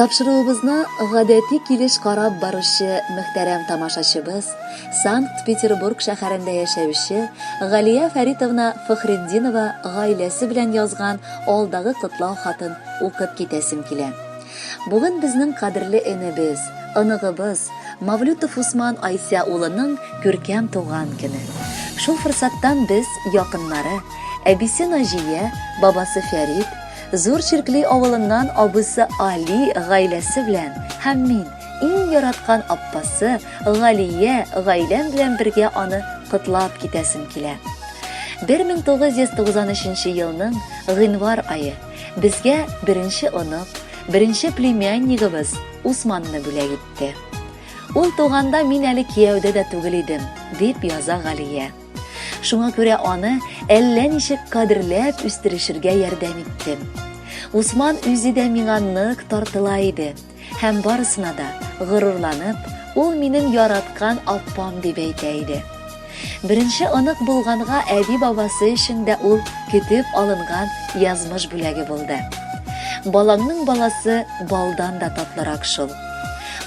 Тапшыруыбызны гадәти килеш карап баручы мөхтәрәм тамашачыбыз, Санкт-Петербург шәһәрендә яшәүче Галия Фәритовна Фәхретдинова гаиләсе белән язган алдагы котлау хатын укып китәсем килә. Бүген безнең кадерле энебез, оныгыбыз Мавлютов Усман Айся улының күркәм туган көне. Шул форсаттан без, якыннары, әбисе Наҗия, бабасы Фәрит, Зур Чиркли авылыннан абыйсы Али гаиләсе белән һәм мин, иң яраткан аппасы Галия гаиләм белән бергә аны котлап китәсем килә. 1993 елның гыйнвар ае безгә беренче онык, беренче племяннигыбыз Усманны бүләк итте. Ул туганда мин әле кияүдә дә түгел идем, дип яза Галия. Шуңа күрә аны әллә ничек кадерләп үстерешергә ярдәм иттем. Усман үзе дә миңа нык тартыла иде һәм барысына да горурланып, ул минем яраткан апам дип әйтә иде. Беренче онык булганга әби-бабасы өчен дә ул көтеп алынган язмыш бүләге булды. Балаңның баласы балдан да татлырак шул.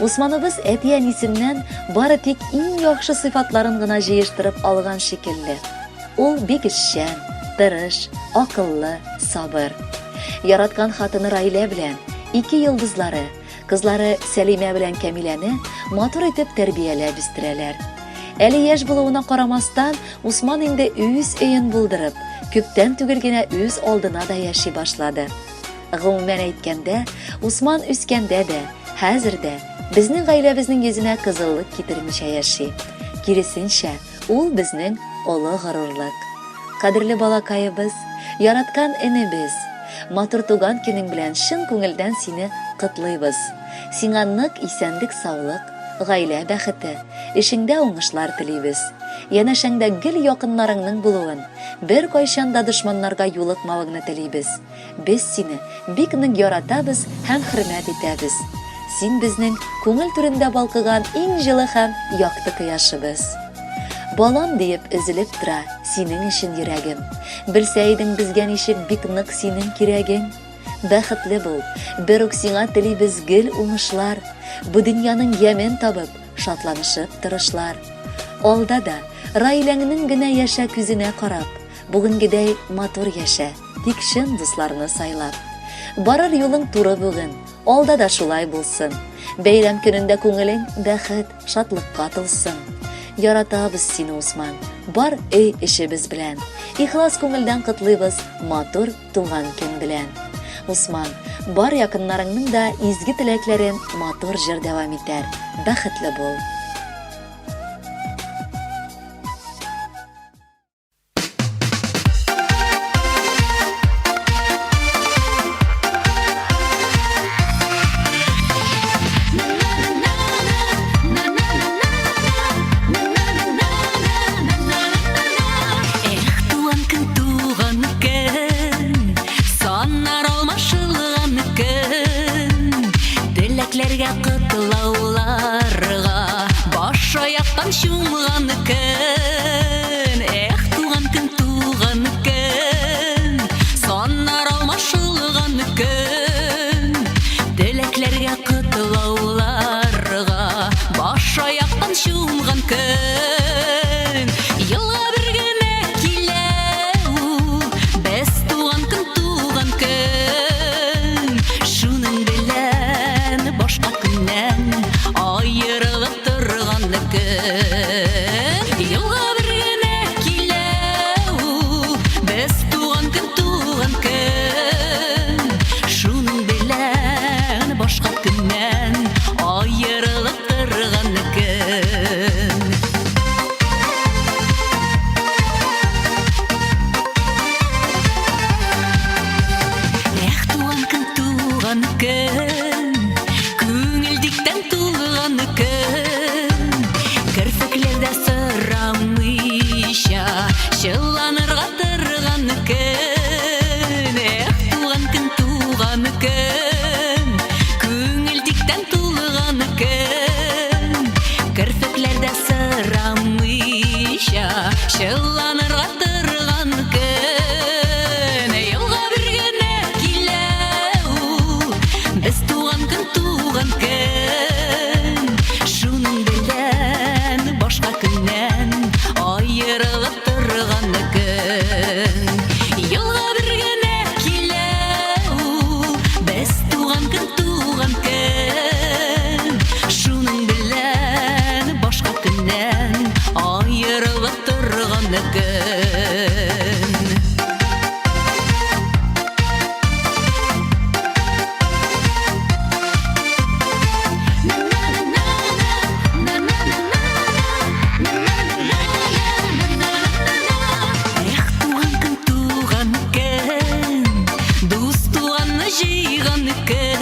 Усманыбыз әти-әнисеннән бары тик иң яхшы сыйфатларын гына җыештырып алган шикелле. Ул бик эшчән, тырыш, акыллы, сабыр. Яраткан хатыны Раилә белән ике йолдызлары, кызлары Сәлимә белән Кәмиләне матур итеп тәрбияләп үстерәләр. Әле яшь булуына карамастан, Усман инде үз өен булдырып, күптән түгел генә үз алдына да яши башлады. Гомумән әйткәндә, Усман үскәндә дә, хәзер дә безнең гаиләбезнең йөзенә кызыллык китермичә яши. Киресенчә, ул безнең олы горурлык. Кадерле балакаебыз, яраткан энебез, матур туган көнең белән чын күңелдән сине котлыйбыз. Сиңа нык исәнлек-саулык, гаилә бәхете, эшеңдә уңышлар телибез. Янәшәңдә гел якыннарыңның булуын, беркайчан да дошманнарга юлыкмавыңны телибез. Без сине бик нык яратабыз һәм хөрмәт итәбез. Син безнең күңел түрендә балкыган иң җылы һәм якты кояшыбыз. Балам диеп өзелеп тора синең өчен йөрәгем. Белсә идең безгә ничек бик нык синең кирәгең. Бәхетле бул, бер үк сиңа телибез гел уңышлар. Бу дөньяның ямен табып, шатланышып торышлар. Алда да Раиләңнең генә яшә күзенә карап, бүгенгедәй матур яшә. Тик чын дусларны сайлап. Барыр юлың туры бүген, алда да шулай булсын. Бәйрәм көнендә күңелең бәхет, шатлыкка тулсын. Яратабыз сине, Усман, бар өй эшебез белән. Ихлас күңелдән котлыйбыз матур туган көн белән. Усман, бар якыннарыңның да изге теләкләрен матур җыр дәвам итәр. Бәхетле бул. Эх, туган көн, туган көн, саннар алмашылган көн. Теләкләргә котлауларга баш аяктан чумган көн. Эх, туган көн, туган көн, саннар алмашылган көн. Теләкләргә котлауларга баш аяктан чумган көн. Елга бер генә килә ул, без туган көн, туган көн. Шуның белән башка көннән аерылып торган көн. Елга бер генә килә ул, без туган көн, туган көн. Шуның белән башка көннән аерылып торган көн. Эх, туган көн, туган көн, күңел диктән тулган көн. Керфекләрдә сорамыйча, чылланырга торган көн. Эх, туган көн, туган көн, күңел диктән тулган көн. Керфекләрдә сорамыйча, чылланырга торган көн. Елга бер генә килә ул, без туган көн, туган. җыйган көн.